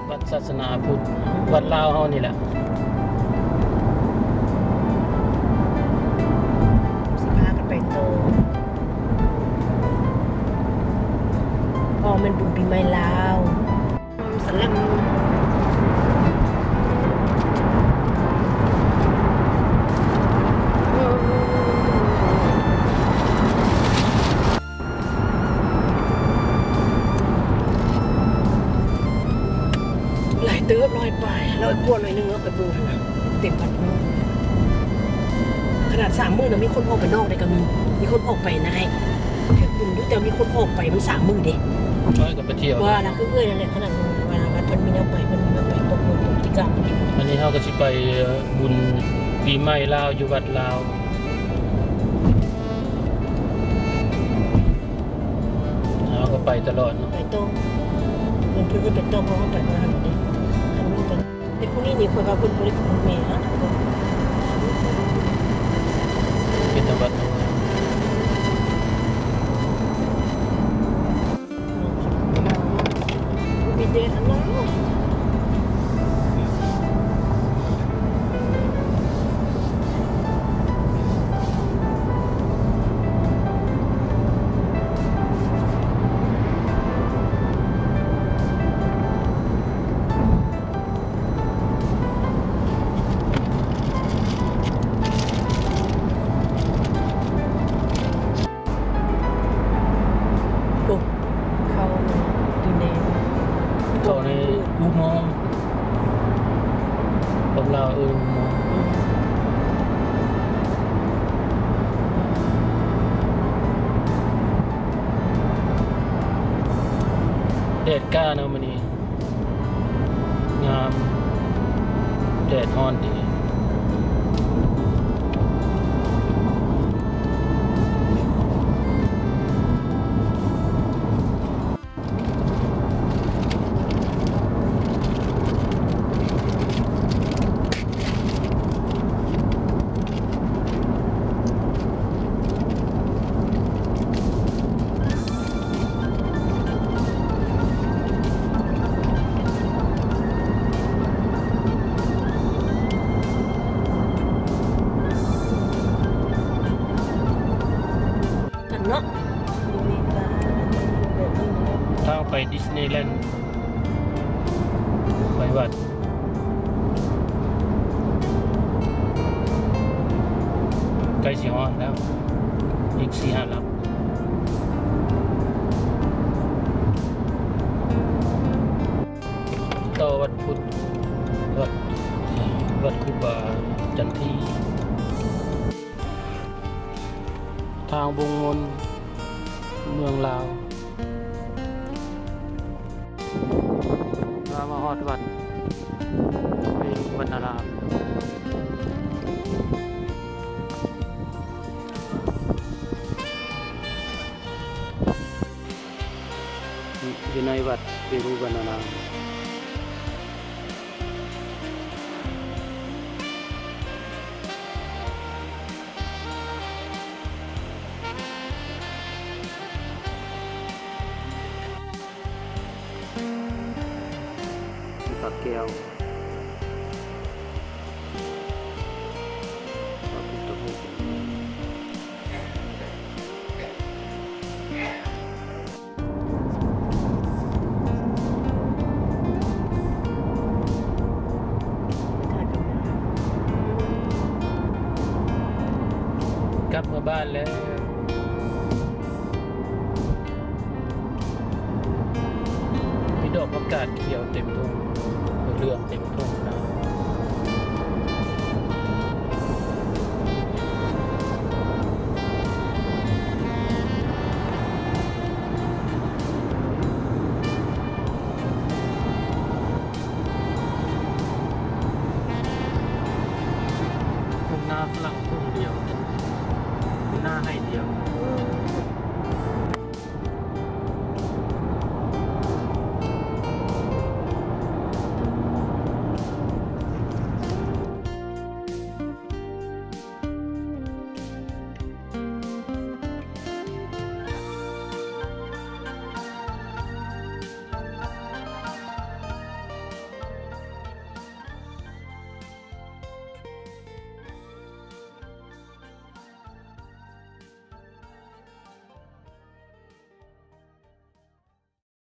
ວັດສາສະໜາພຸດ ວັດລາວເຮົານີ້ແຫຼະ ຊິພາກັນໄປຕໍ່ ເພາະແມ່ນບຸນປີໃໝ່ລາວ. ສະແລມ ຫຼາຍເຕີບ ຮ້ອຍປາຍ ຮ້ອຍກວ່າໜ້ອຍໜຶ່ງ ເອົາໄປເບິ່ງຫັ້ນນະ ເຕັມວັດເນາະ. ຂະໜາດສາມມື້ນະ ມີຄົນອອກໄປນອກໄດ້ກໍມີ ມີຄົນອອກໄປນະ ເຖິງບຸນຢູ່ ແຕ່ມີຄົນອອກໄປ ມັນສາມມື້ເດ້ ເອີ ກໍໄປທ່ຽວ ວ່າລະ ຄືເອື້ອຍນັ້ນແຫຼະ ຂະໜາດວ່າວັດເພິ່ນມີແນວໄປ ເພິ່ນມີແນວໄປ ປົກເງິນປົກກິດຈະກຳ. ອັນນີ້ເຮົາກໍຊິໄປ ເອີ ບຸນປີໃໝ່ລາວຢູ່ວັດລາວ ເຮົາກໍໄປຕະຫຼອດເນາະ ໄປຕໍ່ ເພິ່ນເອີ້ນໄປຕໍ່ ເພາະເຮົາໄປບໍ່ທັນເດ້ ຄັນເພິ່ນໄປ ແຕ່ຜູ້ນີ້ນີ້ ຂ້ອຍວ່າເພິ່ນບໍ່ໄດ້ເປັນແມ່ນະ ເປັນນະວັດ ມີແຕ່ອັນນັ້ນ. ໂອ້ ເຂົ້າຢູ່ໃນ ເຂົ້າໃນອຸໂມງ ພວກລາວເອີ້ນອຸໂມງ ອືມ ແດດກ້າເນາະມື້ນີ້. ງາມ ແດດຮ້ອນດີ. ກັນເນາະ ທາງໄປດິສນີແລນ ໄປວັດ ໃກ້ຊິຮອດແລ້ວ ອີກສີ່ຫ້າຫຼັກ ຕໍ່ວັດພຸດ ວັດ ວັດຄູບາຈັນທີ. ທາງບົງມົນ ເມືອງລາວ ພາມາຮອດວັດເວລຸວັນນາລາມ ຢູ່ໃນວັດເວລຸວັນນາລາມ. ພະແກ້ວ ພະພຸດທະຮູບ. ກັບມາບ້ານແລ້ວ ມີດອກຜັກກາດຂຽວເຕັມທົ່ງ ເຫຼືອງເຕັມທົ່ງນະ.